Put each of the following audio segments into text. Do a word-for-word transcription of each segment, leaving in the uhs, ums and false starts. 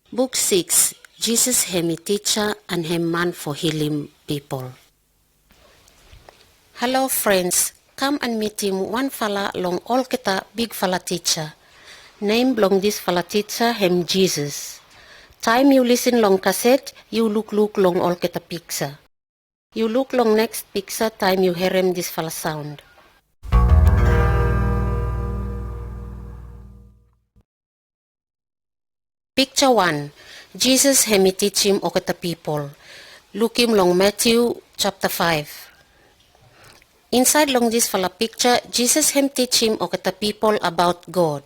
Buk sikis, Jesus hem i tija an hem man fo hilim pipol. Hello friends, kam an mitim wan fala long olketa bigfala tija. Nem blong disfala tija hem Jesus. Taem yu lisin long kaset, yu lukluk long olketa pikja. Yu luk long neks pikja taem yu herem disfala saon. Pikja wan. Jesus hem i tijim olketa pipol. Lukim long Matiu japta faef. Insaed long disfala pikja, Jesus hem tijim olketa pipol abaot God.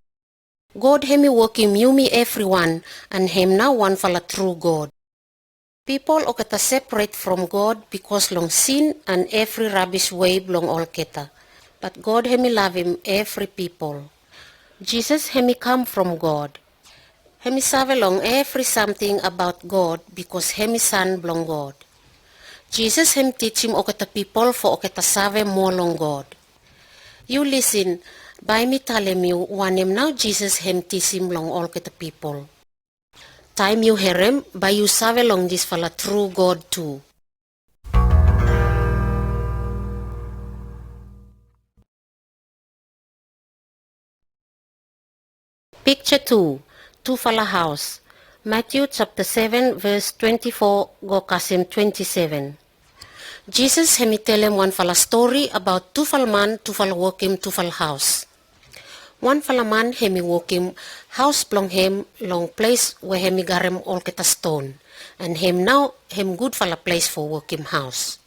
God hem i wokim yumi evriwan, an hem nao wanfala tru God. Pipol olketa seperet from God bikos long sin an evri rabis wei blong olketa. Bat God hem i lavim evri pipol. Jesus hem i kam from God. Hem i save long evri samting abaot God bikos hem i San blong God. Jesus hem tijim olketa pipol fo olketa save moa long God. Yu lisin, bae mi talem yu wanem nao Jesus hem tijim long olketa pipol. Taem yu herem, bae yu save long disfala tru God tu. Pikja tu, tufala haos. Matiu japta seven ves twenti fo go kasem twenti seven. Jesus hem i telem wanfala stori abaot tufala man, tufala wokim, tufala haos. Wanfala man hem i wokim haos blong hem long ples we hem i garem olketa ston, an hem nao hem gudfala ples fo wokim haos.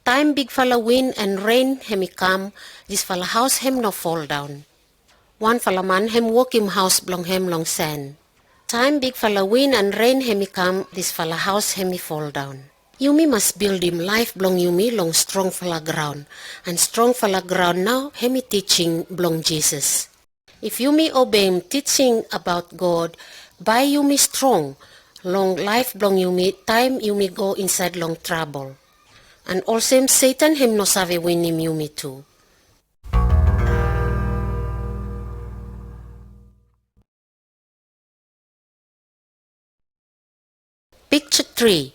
Taem bigfala win an ren hem i kam, disfala haos hem no foldaon. Wanfala man hem wokim haos blong hem long san. Taem bigfala win an ren hem i kam, disfala haos hem i foldaon. Yumi mas bildim laef blong yumi long strongfala graon, an strongfala graon nao hem i tijing blong Jesus. If yumi obeim tijing abaot God, bae yumi strong long laef blong yumi taem yumi go insaed long trabol. An olsem Setan hem no save winim yumi tu. Pikja tri.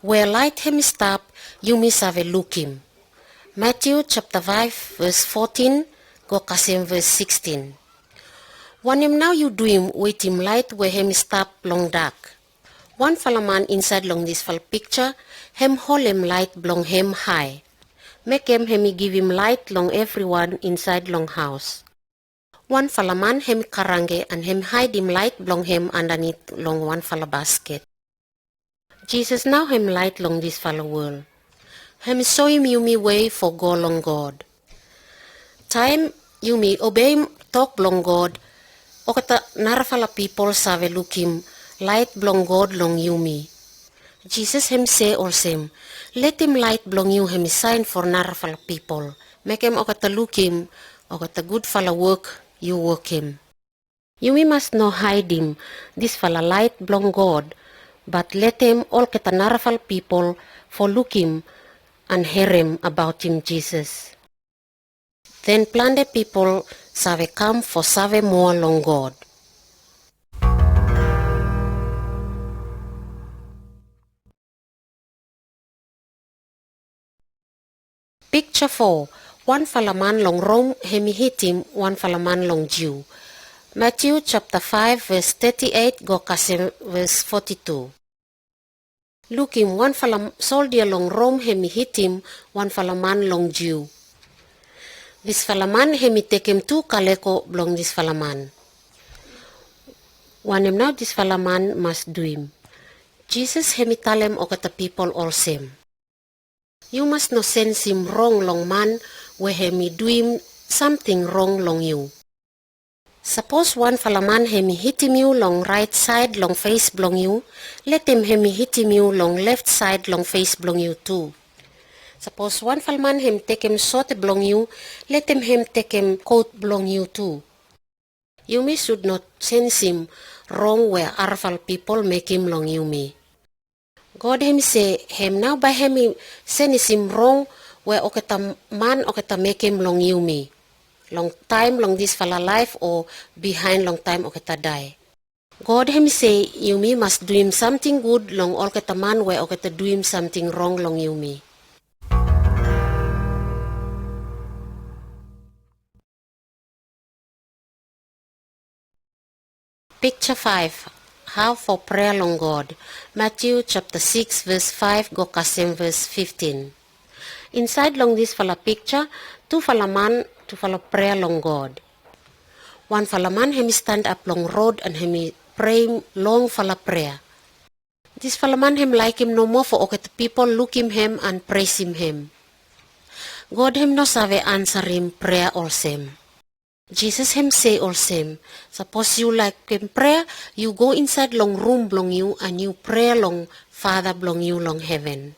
We laet hem i stap, yumi save lukim. Matiu japta faef ves fotin go kasem ves sikstin. Wanem nao yu duim wetem laet we hem i stap long dak? Wanfala man insaed long disfala pikja hem holem laet blong hem hae. Mekem hem i givim laet long evriwan insaed long haos. Wanfala man hem i karange an hem haedim laet blong hem andanit long wanfala basket. Jesus nao hem laet long disfala wol. Hem i soem yumi wei fo go long God. Taem yumi obeim tok blong God, olketa narafala pipol save lukim laet blong God long yumi. Jesus hem i se olsem, letem laet blong yu hem i saen fo narafala pipol. Mekem olketa lukim olketa gudfala wok yu wokem. Yumi mas no haedim disfala laet blong God, bat letem olketa narafala pipol fo lukim an herem abaotim Jesus. Den plante pipol save kam fo save moa long God. Pikja fo. Wanfala man long Rom hem i hitim wanfala man long Jiu. Matiu japta faef ves teti eit go kasem ves foti tu. Lukim, wanfala soldia long Rom hem i hitim wanfala man long Jiu. Disfala man hem i tekem tu kaleko blong disfala man. Wanem nao disfala man mas duim? Jesus hem i talem olketa pipol olsem, yu mas no sensim rong long man we hem i duim samting rong long yu. Sapos wanfala man hem i hitim yu long raet saed long fes blong yu, letem hem i hitim yu long lef saed long fes blong yu tu. Sapos wanfala man hem tekem sote blong yu, letem hem tekem kout blong yu tu. Yumi sud no sensim rong we arafala pipol mekem long yumi. God hem i se hem nao bae hem i senisim rong we olketa man olketa mekem long yumi, long taem long disfala laef o bihaen long taem olketa dae. God hemi sei yumi mas duim samting gud long olketa man we oketa duim samting rong long yumi. Picture five. How for prayer long God. Matthew chapter six verse five go kasem verse fifteen. Inside long disfala picture, tufala man, tufala prayer long God. Wanfala man hemi stand up long road and hemi pray longfala prayer. Disfala man hem laikim nomo for oketa people lukim hem and praisem hem. God hem no save answerim prayer olsem. Jesus hem sei olsem, sapos yu laikim prayer, yu go inside long room blong yu and yu prayer long Father blong yu long heaven.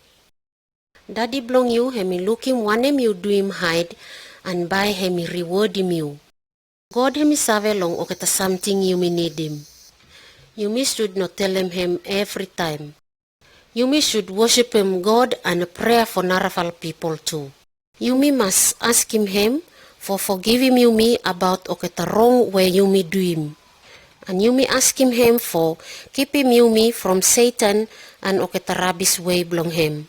Daddy blong yu hemi lukim wanem yu duim hide and bae hemi rewardim yu. God hemi save long oketa samting yumi nidim. Yumi sud no telem hem every time. Yumi sud worshipem God and prayer for narafala people tu. Yumi mas askim hem for forgivim yumi about oketa rong we yumi duim. And yumi askim hem for kipim yumi from Satan and oketa rabis wei blong hem.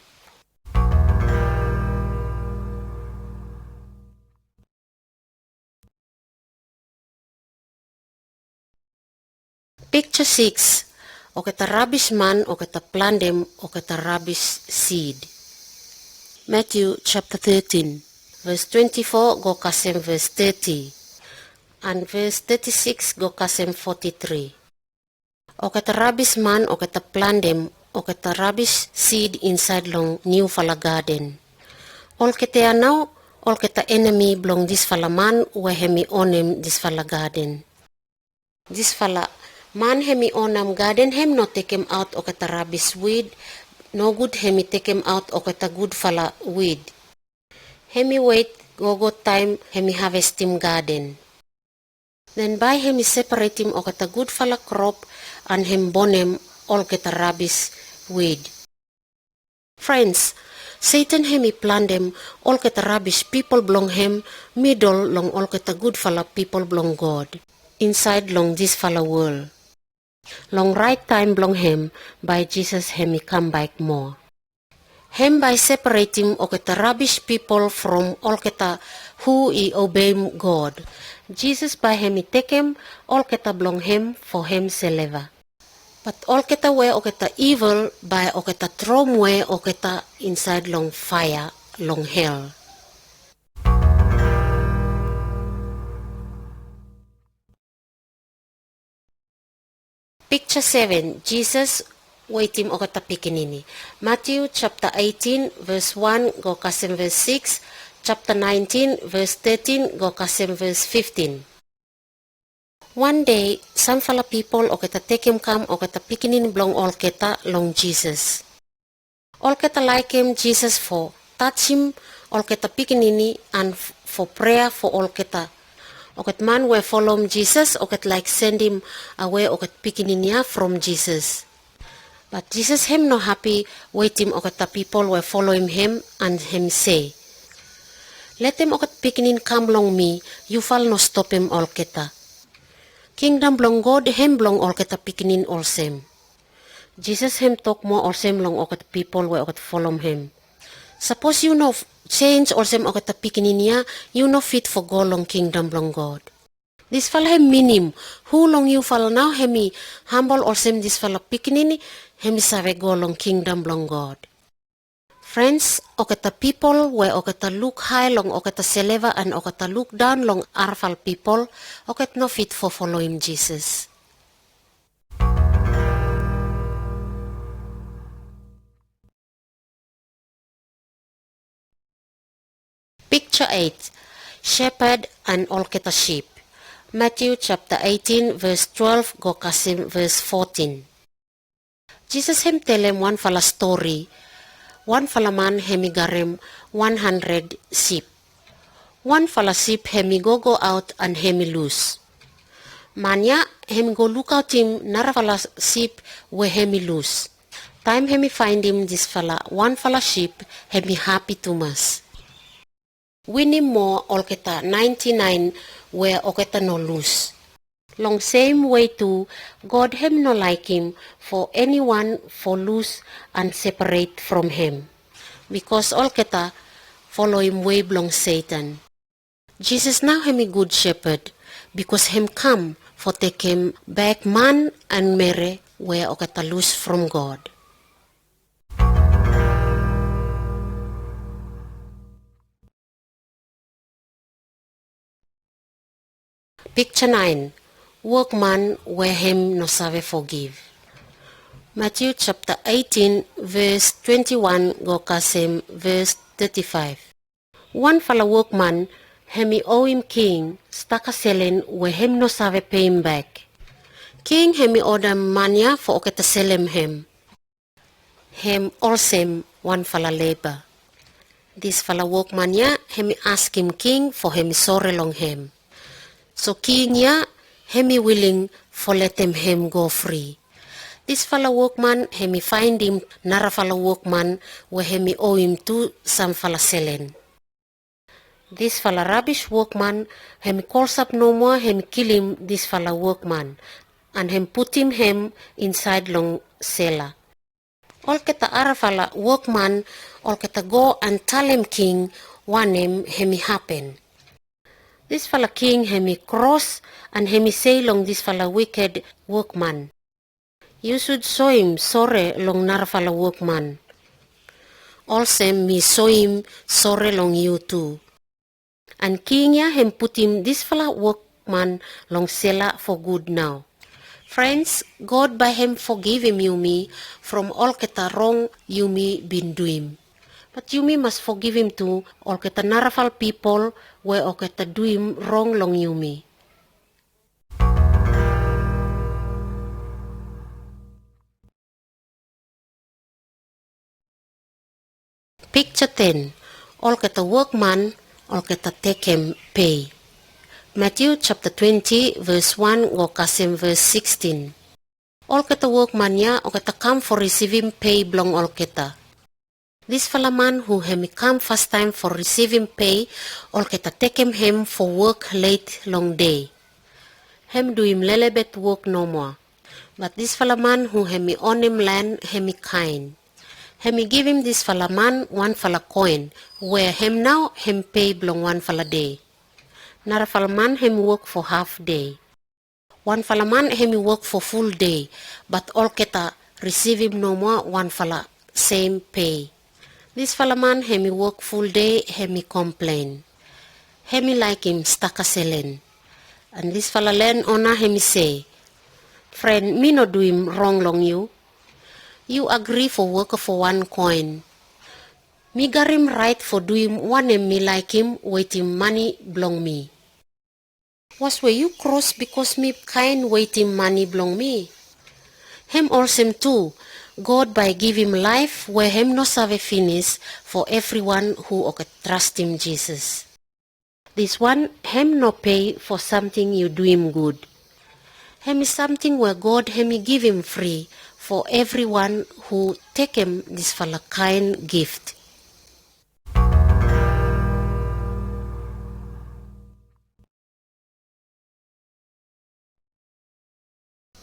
Picture six. Oketa rabis man, oketa plantem oketa rabis seed. Matthew chapter thirteen, verse twenty-four go kasem verse thirty, and verse thirty-six go kasem forty-three. Oketa rabis man, oketa plantem oketa rabis seed inside long newfala garden. Olketa ya nao olketa enemy blong disfala man we hemi onem disfala garden. Disfala man hemi onem garden hem no tekem out oketa rabis weed, nogud hemi tekem out oketa gudfala weed. Hemi wait gogo time hemi harvestim garden. Den bae hemi separatim oketa gudfala crop and hem bonem olketa rabis weed. Friends, Satan hemi plantem olketa rabis people blong hem middle long olketa gudfala people blong God inside long disfala world. Long right time blong hem, bae Jesus hemi come back mo. Hem bae separatim oketa rabis people from olketa who i obeim God. Jesus bae hemi tekem olketa blong hem for hemseleva. But olketa we oketa evil bae oketa trom we oketa inside long fire long hell. Picture seven. Jesus wetem oketa pikinini. Matthew chapter eighteen verse one go kasem verse six, chapter nineteen verse thirteen go kasem verse fifteen. One day, samfala people oketa tekem kam oketa pikinini blong olketa long Jesus. Olketa laikem Jesus for touchim olketa pikinini and for prayer for olketa. Oketa man we folom Jesus oketa laik sendem awe oketa pikinini ya from Jesus. But Jesus hem no hapi wetem oketa people we folom hem and hem sei, letem oketa pikinini kam long mi, yufala no stopem olketa. Kingdom blong God hem blong olketa pikinini olsem. Jesus hem tok mo olsem long oketa people we oketa folom hem. Sapos yu no change olsem oketa pikinini ya, yu no fit for go long kingdom blong God. Disfala hem minim, who long yufala nao hemi humble olsem disfala pikinini, hemi save go long kingdom blong God. Friends, oketa people we oketa look high long oketa seleva and oketa look down long arafala people, oketa no fit for folom Jesus. Picture eight. Shepherd and olketa sheep. Matthew chapter eighteen verse twelve go kasem verse fourteen. Jesus hem telem wanfala story. Wanfala man hemi garem one hundred sheep. Wanfala sheep hemi go go out and hemi lus. Man ya hemi go lukautim narafala sheep we hemi lus. Time hemi faindem disfala wanfala sheep, hemi hapi tumas. Winim mo olketa ninety-nine we oketa no lus. Long same way tu, God hem no laikim fo anyone fo lus and separate from hem. Bikos olketa foloim way blong Setan. Jisas nao hem i Gud Sepad, bikos hem kam fo tekem bek man and mere we olketa lus from God. Piksa naen. Wokman we hem no save fogiv. Matiu japta eitin, ves twenti wan go kasem ves teti faef. Wanfala wokman hem i owim king staka selen we hem no save peim bek. King hem i odem man ya fo olketa selem hem. Hem olsem wanfala leba. Disfala wokman ya hem i askem king fo hem i sore long hem. So king ya hem i wiling fo letem hem go fri. Disfala wokman hem i faendim narafala wokman we hem i owim tu samfala selen. Disfala rabis wokman hem i kolsap nomoa hem i kilim disfala wokman, and hem putim hem insaed long sela. Olketa arafala wokman olketa go and talem king wanem hem i hapen. Disfala king hem i kros and hem i sei long disfala wiked wokman, "Yu sud soim sore long narafala wokman, olsem mi soim sore long yu tu." And king ya hem putim disfala wokman long sela fo gud nao. Frens, God bae hem fogivim yumi from olketa rong yumi bin duim. Bat yumi mas fogivim tu olketa narafala pipol we olketa duim rong long yumi. Piksa ten. Olketa wokman olketa tekem pei. Matiu japta twenti, ves wan go kasem ves sikstin. Olketa wokman ya olketa kam fo risivim pei blong olketa. Disfala man hu hem i kam fastaem fo risivim pei, olketa tekem hem fo wok leit long dei. Hem duim lelebet wok nomoa. Bat disfala man hu hem i onem len hem i kaen. Hem i givim disfala man wanfala koen, we hem nao hem pei blong wanfala dei. Narafala man hem i wok fo haf dei. Wanfala man hem i wok fo ful dei, bat olketa risivim nomoa wanfala sem pei. Disfala man hem i wok ful dei hem i komplen. Hem i laikim staka selen. And disfala len ona hem i sei, "Fren, mi no duim rong long yu. Yu agri fo wok fo wan koen. Mi garim raet fo duim wanem mi laikim wetem mane blong mi. Was we yu kros bikos mi kaen wetem mane blong mi?" Hem olsem tu, God bae givim laef we hem no save finis fo evriwan hu olketa trastem Jisas. Diswan hem no pei fo samting yu duim gud. Hem i samting we God hem i givim fri fo evriwan hu tekem disfala kaen gift.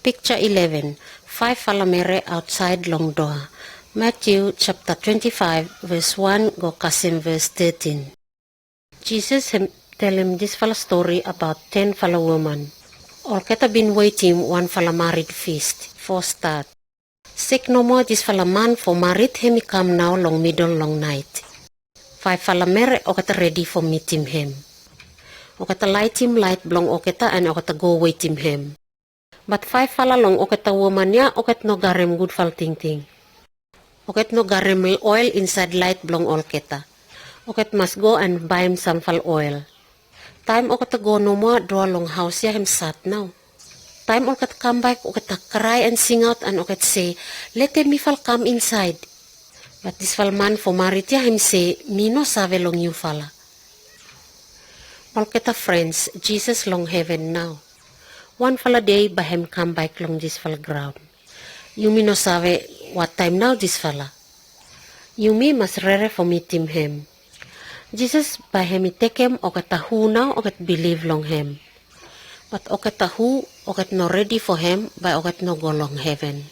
Piksa ileven. Faefala mere aotsaed long doa. Matiu japta twenti faef, ves wan go kasem ves tetin. Jisas hem telem disfala stori abaot tenfala woman. Olketa bin wetem wanfala mared fis fo stat. Sek nomoa disfala man fo mared hem i kam nao long midol long naet. Faefala mere olketa redi fo mitim hem. Olketa laetem laet blong olketa and olketa go wetem hem. Bat faefala long olketa woman ya olketa no garem gudfala tingting. Olketa no garem oel insaed laet blong olketa. Olketa mas go and baem samfala oel. Taem olketa go nomoa, doa long haos ya hem sat nao. Taem olketa kam baek olketa krae and singaot and olketa sei, "Letem mifala kam insaed." Bat disfala man fo mared ya hem sei, "Mi no save long yufala." Olketa frens, Jisas long heven nao. Wanfala dei bae hem kam baek long disfala graon. Yumi no save wataem nao disfala. Yumi mas rere fo mitim hem. Jisas bae hem i tekem olketa hu nao olketa bilif long hem. But oketa hu, oketa no redi fo hem, bae oketa no go long heven.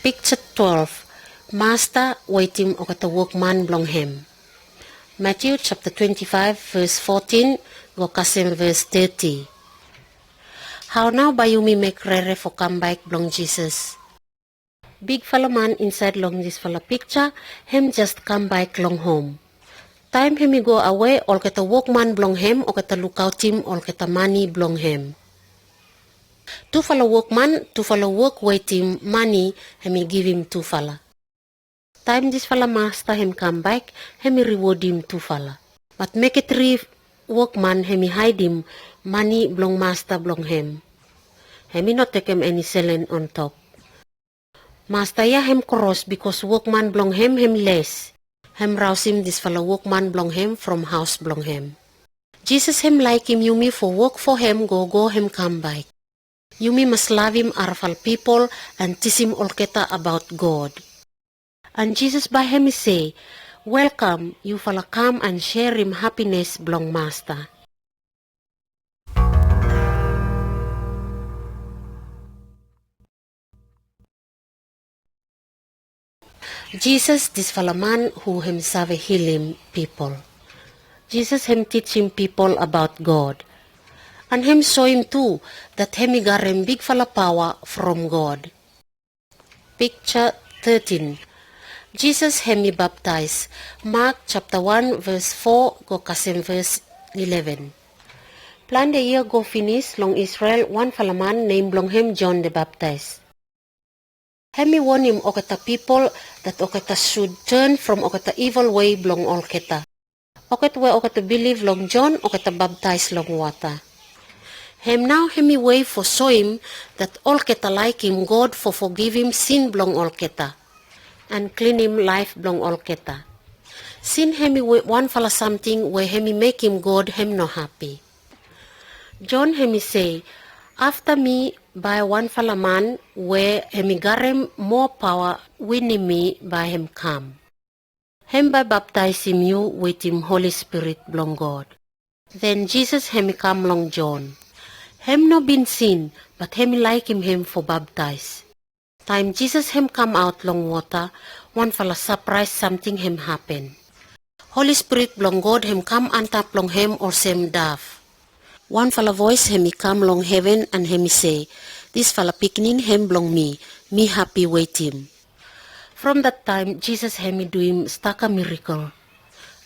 Picture twelve. Masta wetem oketa wokman blong hem. Matthew chapter twenty-five, verse fourteen, go kasem verse thirty. Hao nao bae yumi mek rere fo kam baek blong Jesus. Bigfala man insaed long disfala pikja, hem jes kam baek long hom. Taem hemi go awe, olketa wokman blong hem oketa lukaotem olketa mane blong hem. Tufala wokman, tufala wok wetem mane, hemi givim tufala. Taem disfala masta hem kam baek, hemi riwodem tufala. But meke tri wokman hemi haedem mane blong masta blong hem. Hemi no tekem eni selen on top. Masta ya hem kros bikos wokman blong hem hem les. Hem rausem disfala wokman blong hem from haos blong hem. Jesus hem laekem yumi fo wok fo hem gogo hem kam baek. Yumi mas lavem arafala pipol and tisem olketa abaot God. And Jesus bae hemi se, welkam, yufala kam and serem hapines blong Masta. Jesus disfala man hu hem save hilim pipol. Jesus hem tijim pipol abaot God. And hem soem tu dat hemi garem bigfala paoa from God. Pikja tetin. Jesus hemi baptaes. Mak japta wan ves fo go kasem ves ileven. Plante yia go finis long Israel wanfala man nem blong hem John de Baptaes. Hemi wonem oketa pipol dat oketa sud turn from oketa evil way blong olketa. Oketwe oketa bilif long John oketa baptaes long wata. Hem nao hemi wei fo soem dat olketa laekem God fo fogivim sin blong olketa and klinim laef blong olketa. Sin hemi wanfala samting we hemi mekem God hem no hapi. John hemi sei, afta mi bae wanfala man we hemi garem moa paoa winim mi bae hem kam. Hem bae baptaesem yu wetem Holi Spirit blong God. Den Jesus hemi kam long John. Hem no bin sin, bat hemi laekem hem fo baptaes. Taem Jesus hem kamaot long wota, wanfala sapraes samting hem hapen. Holi Spirit blong God hem kam antap long hem olsem dav. Wanfala voes hemi kam long heven and hemi sei, disfala piknin hem blong mi, mi hapi wetem. From dat taem Jesus hemi duim staka mirikel.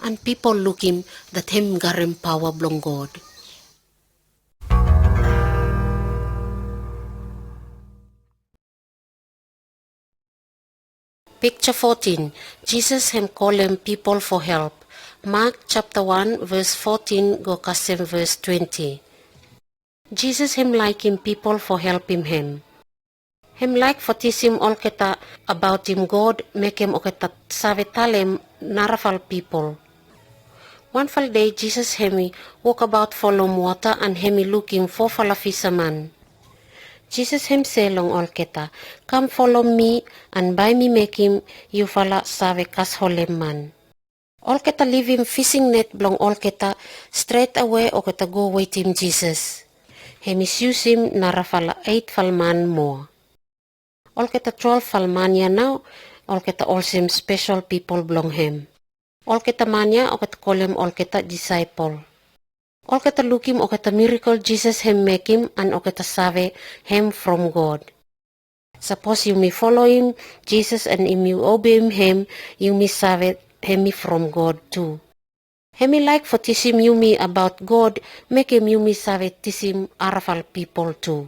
And pipol lukem dat hem garem paoa blong God. Pikja fotin. Jesus hem kolem pipol fo help. Mak japta wan ves fotin go kasem ves twenti. Jesus hem laekem pipol fo helpem hem. Hem laek fo tisem olketa abaotem God, mekem oketa save talem narafala pipol. Wanfala dei Jesus hemi wokabaot fo long wota and hemi lukem fofala fisaman. Jesus hem sei long olketa, kam folom mi and bae mi mekem yufala save kasholem man. Olketa livim fising net blong olketa, stret awe oketa go wetem Jesus. Hemi siusem narafala eitfala man moa. Olketa twelvefala man ya nao olketa olsem spesel pipol blong hem. Olketa man ya oketa kolem olketa disaepol. Olketa lukem oketa mirikel Jesus hem mekem and oketa save hem from God. Sapos yumi folowem Jesus and yumi obeim hem, yumi save hemi from God tu. Hemi laek fo tisem yumi abaot God, mekem yumi save tisem arafala pipol tu.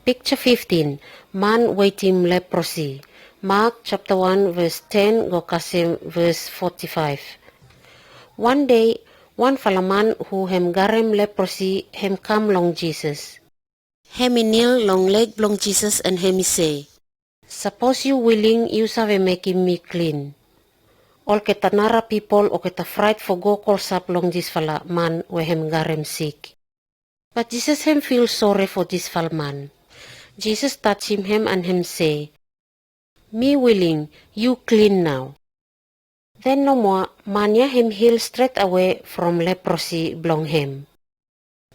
Pikja fiftin. Man wetem leprosi. Mak japta wan ves ten go kasem ves foti faef. Wan dei, wanfala man hu hem garem leprosi hem kam long Jesus. Hemi nil long leg blong Jesus and hemi sei, sapos yu wiling yu save mekem mi klin. Olgeta nara pipol olgeta fraet fo go kolsap long disfala man we hem garem sik. Bat Jisas hem fil sore fo disfala man. Jisas tajim hem an hem se, "Mi wiling, yu klin nao." Den nomoa man ya hem hil stret awe from leprosi blong hem.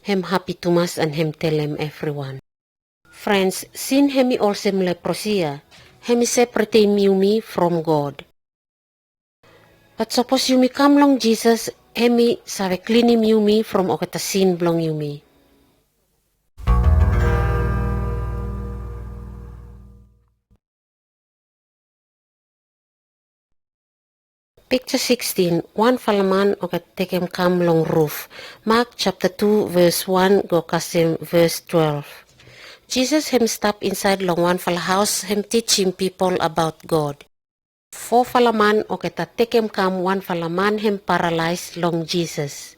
Hem hapi tumas an hem telem evriwan. Frens, sin hem i olsem leprosi ya, hem i separatem yumi from God. Bat sapos yumi kam long Jisas, hem i save klinim yumi from olgeta sin blong yumi. Piksa sikstin, wanfala man olgeta tekem kam long ruf. Mak japta tu ves wan go kasem ves twelef. Jisas hem stap insaed long wanfala haos hem tijim pipol abaot God. Fofala man olgeta tekem kam wanfala man hem paralaes long Jisas.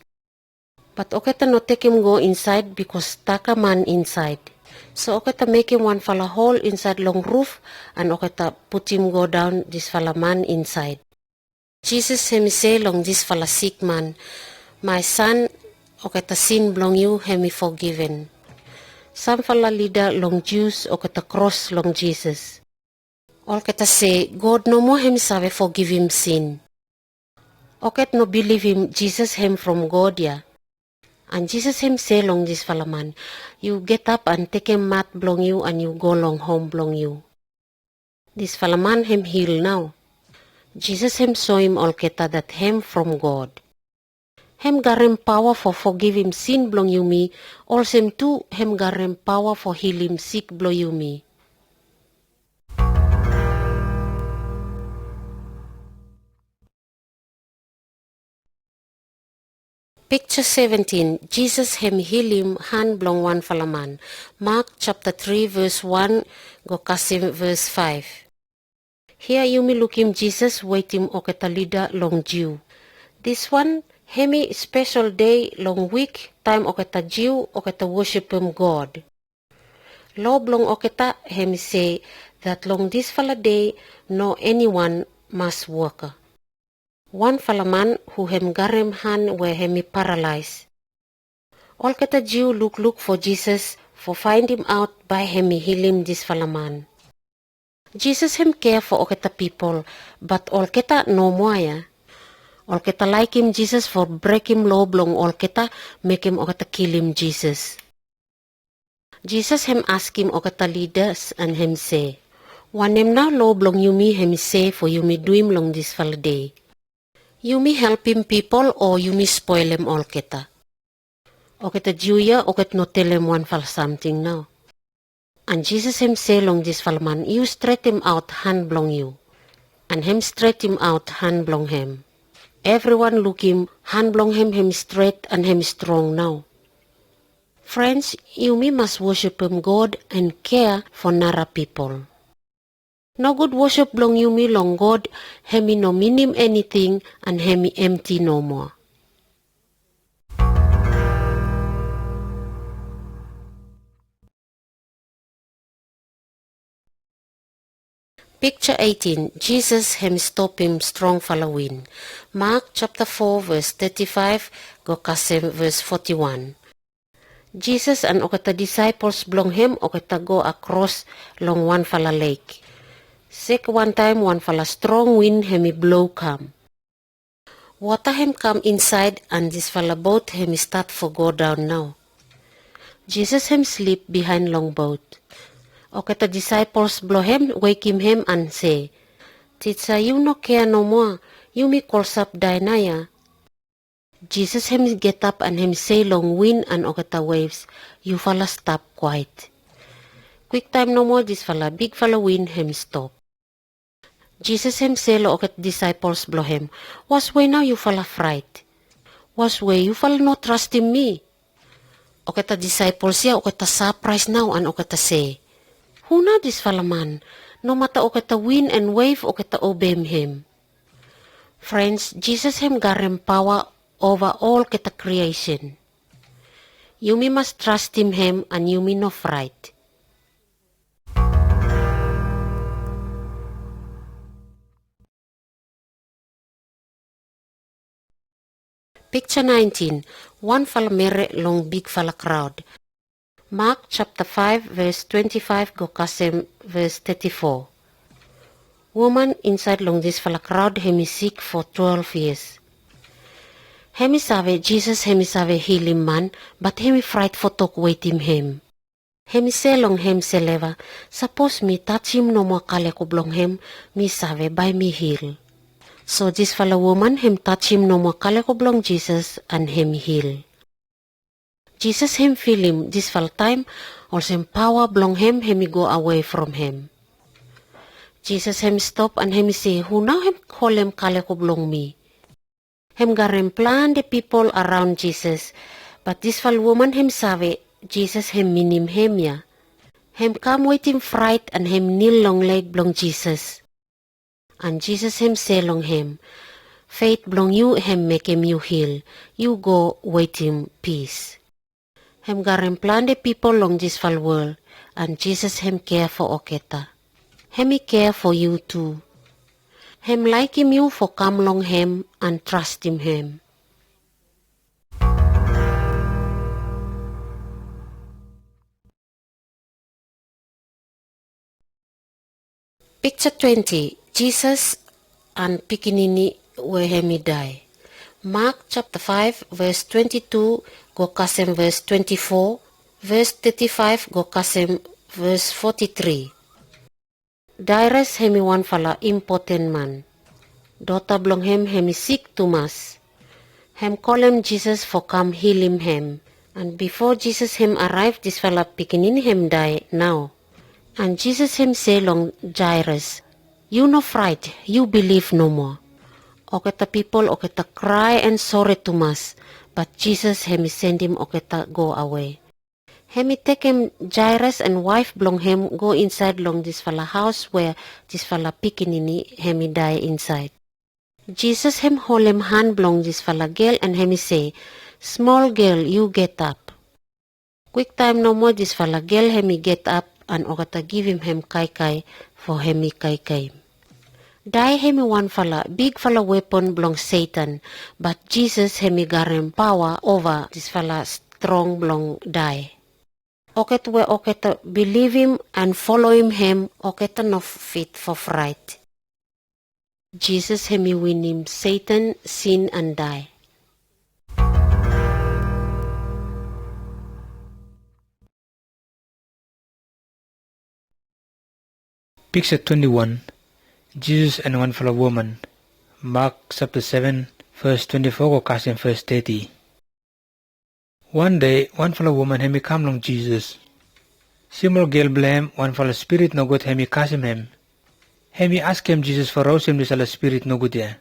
Bat olgeta no tekem go insaed bikos taka man insaed. So olgeta mekem wanfala hol insaed long ruf an olgeta putim go daon disfala man insaed. Jisas hem i se long disfala sik man, "My son, olgeta sin blong yu hem i fogiven." Samfala lida long Jius olgeta kros long Jisas. Olgeta se, "God nomo hem i save fogivim sin." Olgeta no bilivim Jisas hem from God ya. An Jisas hem se long disfala man, "Yu getap an tekem mat blong yu an yu go long hom blong yu." Disfala man hem hil nao. Jisas hem soem olgeta dat hem from God. Hem garem paoa fo fogivim sin blong yumi, olsem tu hem garem paoa fo hilim sik blong yumi. Piksa seventin, Jisas hem hilim han blong wanfala man. Mak japta tri ves wan go kasem ves faef. Hia yumi lukim Jisas wetem olgeta lida long Jiu. Diswan hem i spesel dei long wik taem olgeta Jiu olgeta wosipem God. Lo blong olgeta hem i se dat long disfala dei no eniwan mas woka. Wanfala man hu hem garem han we hem i paralaes. Olgeta Jiu lukluk fo Jisas fo faendem aot bae hem i hilim disfala man. Jisas hem kea fo olgeta pipol, bat olgeta nomoa ya. Olgeta laekem Jisas fo brekem lo blong olgeta, mekem olgeta kilim Jisas. Jisas hem askem olgeta lidas an hem se, "Wanem nao lo blong yumi hem i se fo yumi duim long disfala dei? Yumi helpem pipol o yumi spolem olgeta?" Olgeta Jiu ya olgeta no telem wanfala samting nao. An Jisas hem se long disfala man, "Yu stretem aot han blong yu." An hem stretem aot han blong hem. Evriwan lukim han blong hem hem stret an hem strong nao. Frens, yumi mas wosipem God an kea fo nara pipol. Nogud wosip blong yumi long God hem i no minim eniting an hem i emti nomoa. Piksa eitin, Jisas hem stopem strongfala win. Mak japta fo ves teti faef go kasem ves foti wan. Jisas an olgeta disaepols blong hem olgeta go akros long wanfala lek. Sek wantaem wanfala strong win hem i blo kam. Wota hem kam insaed an disfala boat hem i stat fo go daon nao. Jisas hem slip bihaen long boat. Olgeta disaepols blo hem wekem hem an se, "Tija, yu no kea nomoa, yumi kolsap daena ya." Jisas hem getap an hem se long win an olgeta waves, "Yufala stap kwaet." Kwiktaem nomoa disfala bigfala win hem stop. Jisas hem se long olgeta disaepols blo hem, "Waswe nao yufala fraet? Waswe yufala no trastem mi?" Olgeta disaepols ya olgeta sapraes nao an olgeta se, "Hu nao disfala man? Nomata olgeta win an wave olgeta obeem hem." Frens, Jisas hem garem paoa ova olgeta kriesen. Yumi mas trastem hem an yumi no fraet. Piksa naentin, wanfala mere long bigfala kraod. Mak japta faef ves twenti faef go kasem ves teti fo. Woman insaed long disfala kraod hemi sik fo twelve yias. Hemi save Jisas hemi save hilim man, bat hemi fraet fo tok wetem hem. Hemi se long hemself, sapos mi tajem nomo a kaleko blong hem, mi save bae mi hil. So disfala woman hem tajem nomo a kaleko blong Jisas an hemi hil. Jisas hem filim disfala taem olsem paoa blong hem hemi go awe from hem. Jisas hem stop an hemi se, hu nao hem holem kaleko blong mi? Hem garem plante pipol araon Jisas, bat disfala woman hem save Jisas hem minim hemia. Hem kam wetem fraet an hem nil long leg blong Jisas. An Jisas hem se long hem, faet blong yu hem mekem yu hil, yu go wetem pis. Hem garem plante pipol long disfala wol, an Jisas hem kea fo oketa. Hemi kea fo yu tu. Hem laekem yu fo kam long hem an trastem hem. Piksa twenti, Jisas an pikinini we hemi dae. Mak japta faef ves twenti tu go kasem ves twenti fo, ves teti faef go kasem ves foti tri. Jaeras hemi wanfala impoten man. Dota blong hem hemi sik tumas. Hem kolem Jisas fo kam hilim hem. An bifo Jisas hem araev disfala pikinini hem dae nao. An Jisas hem se long Jaeras, yu no fraet, yu bilif nomo. Oketa pipol oketa krae an sore tumas, bat Jisas hemi sendem oketa go awe. Hemi tekem Jaeras an waef blong hem go insaed long disfala haos we disfala pikinini hemi dae insaed. Jisas hem holem han blong disfala gel an hemi se, smol gel, yu getap. Kwiktaem nomo disfala gel hemi getap an oketa givim hem kaikai fo hemi kaikaem. Dae hemi wanfala bigfala wepon blong Setan, bat Jisas hemi garem paoa ova disfala strong blong dae. Oketa we oketa bilivim an foloem hem oketa no fit fo fraet. Jisas hemi winim Setan, sin an dae. Piksa twenti wan, Jisas an wanfala woman. Mak japta seven ves twenti fo go kasem ves teti. Wan dei wanfala woman hemi kam long Jisas. Smol gel blong hem wanfala spirit nogud hemi kasem hem. Hemi askem Jisas fo rausem disfala spirit nogud ya.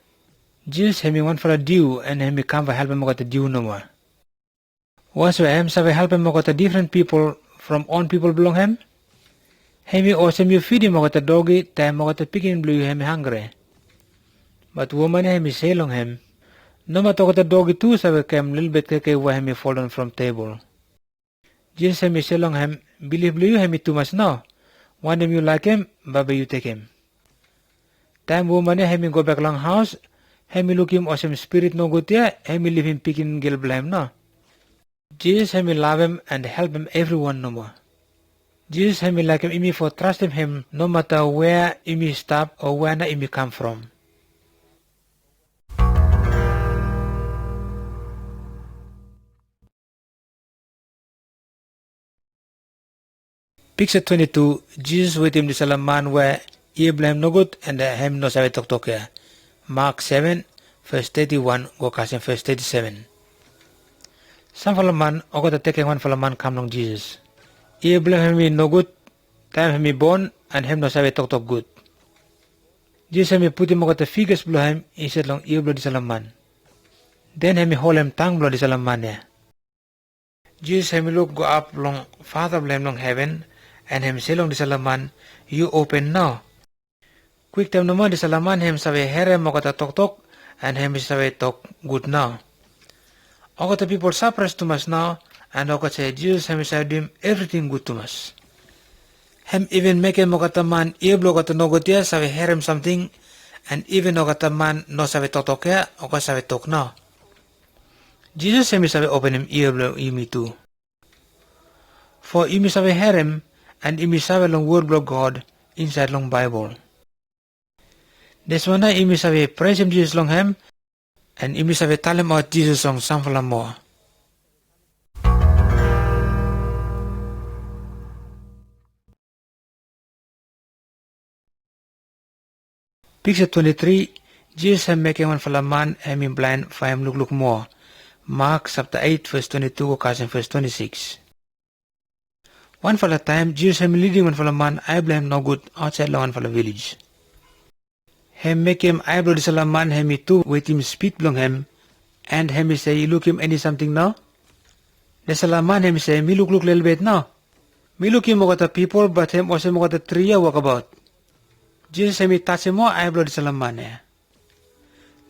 Jisas hemi wanfala Jiu an hemi kam fo helpem oketa Jiu nomo. Wasa we hem save helpem oketa difren pipol from own pipol blong hem. Hemi osem yu fidim oketa dogi taem oketa pikin blong yu hemi hangre. Bat woman ya hemi se long hem, nomata oketa dogi tu save kem lelebet keke we hemi foldaon from tebol. Jisas hemi se long hem, bilif blong yu hemi tumas nao. Wanem yu laekem, babe yu tekem. Taem woman ya hemi gobak long haos, hemi lukim osem spirit nogud ya hemi livim pikin gel blong hem nao. Jisas hemi lavem an helpem evriwan nomo. Jisas hemi laekem imi fo trastem hem nomata wea imi stap o wea nao imi kam from. Piksa twenti tu, Jisas wetem disala man we yia blong hem nogud and hem no save toktok ya. Mak seven, ves teti wan go kasem ves teti seven. Samfala man oketa tekeng wanfala man kam long Jisas. Yia blong hem i nogud taem hem i bon and hem no save toktok gud. Jisas hem i putum oketa fingers blong hem insaed long yia blong disala man. Den hem i holem tang blong disala man ya. Jisas hem i luk go ap long Fata blong hem long heven and hem i se long disala man, yu open nao. Kwiktaem nomo disala man hem save herem oketa toktok and hem i save tok gud nao. Oketa pipol sapraes tumas nao and oketa se Jisas hem i save dum evriting gud tumas. Hem iven mekem oketa man yia blong oketa nogud ya save herem samting and iven oketa man no save toktok ya oketa save tok nao. Jesus hem i save openem ia blong yumi tu, fo yumi save harem and yumi save long word blong God insaed long Baebol. Deswanda yumi save presem Jesus long hem, and yumi save talemaot Jesus long samfala moa. Piksa twenty-three. Jesus hem mekem wanfala man hem i blaen fo hem lukluk moa. Mak sapta eight ves twenty-two go kasem ves twenty-six. Wanfala taem Jesus hem i liding wanfala man ae blong hem nogud aotsaed long wanfala vilej. Hem mekem ae blong disala man hem i tu wetim spid blong hem, and hem i sei, "Yu lukim eni samting nao?" Disala man hem i sei, "Mi lukluk lelebet nao. Mi lukim olgeta pipol, bat hem olsem olgeta tri ia wakabaot." Jesus hem i tajem moa ae blong disala man ia.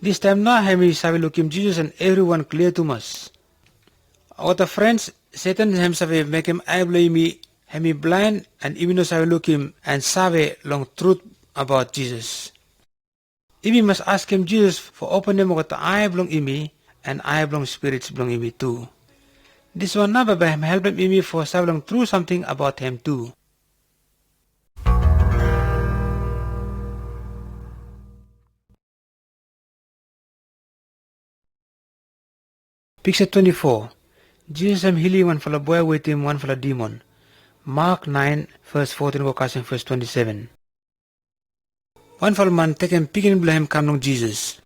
Distaem nao hem i save lukim Jesus and evriwan klia tumas. Olgeta frens, Setan hem save mekem ae blong yumi hem i blaen, and yumi no save lukim and save long trut abaot Jesus. Yumi mas askem Jesus fo openem olgeta ae blong yumi and ae blong spirits blong yumi tu. Diswan nao bae hem helpem yumi fo save long tru samting abaot hem tu. Piksa twenty-four. Jesus hem hilim wanfala boe wetim wanfala dimon. Mak nine ves fourteen go kasem ves twenty-seven. Wanfala man tekem pikin blong hem kam long Jesus.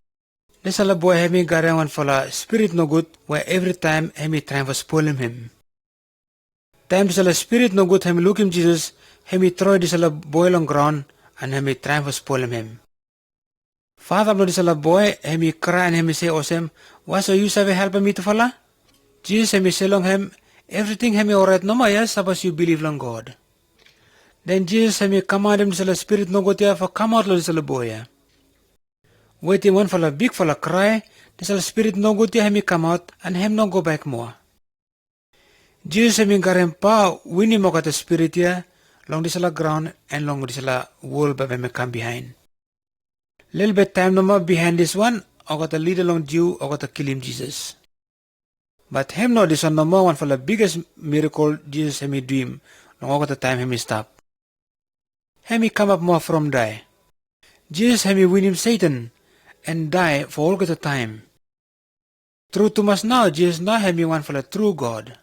Disala boe hem i garem wanfala spirit nogud we evritaem hem i traem fo spolem hem. Taem disala spirit nogud hem i lukim Jesus, hem i troe disala boe long graon and hem i traem fo spolem hem. Fata blong disala boe hem i krae and hem i sei olsem, "Waso yu save helpem mitufala?" Jesus hem i sei long hem, "Evriting hem i olraet nomo ia sapos yu bilif long God." Den Jesus hem i kamandem disala spirit nogud ia fo kamaot long disala boe ia. Wetim wanfala bigfala krae, disala spirit nogud ia hem i kamaot and hem no gobak moa. Jesus hem i garem paoa winim olgeta spirit ia long disala graon and long disala wol bae hem i kam bihaen. Lelebet taem nomo bihaen diswan, olgeta lida long Jiu olgeta kilim Jesus. Bat hem no diswan nomo wanfala biges mirakel Jesus hem i duim long olgeta taem hem i stap. Hem i kamap moa from dae. Jesus hem i winim Setan and dae fo olgeta taem. Tru tumas nao, Jesus nao hem i wanfala tru God.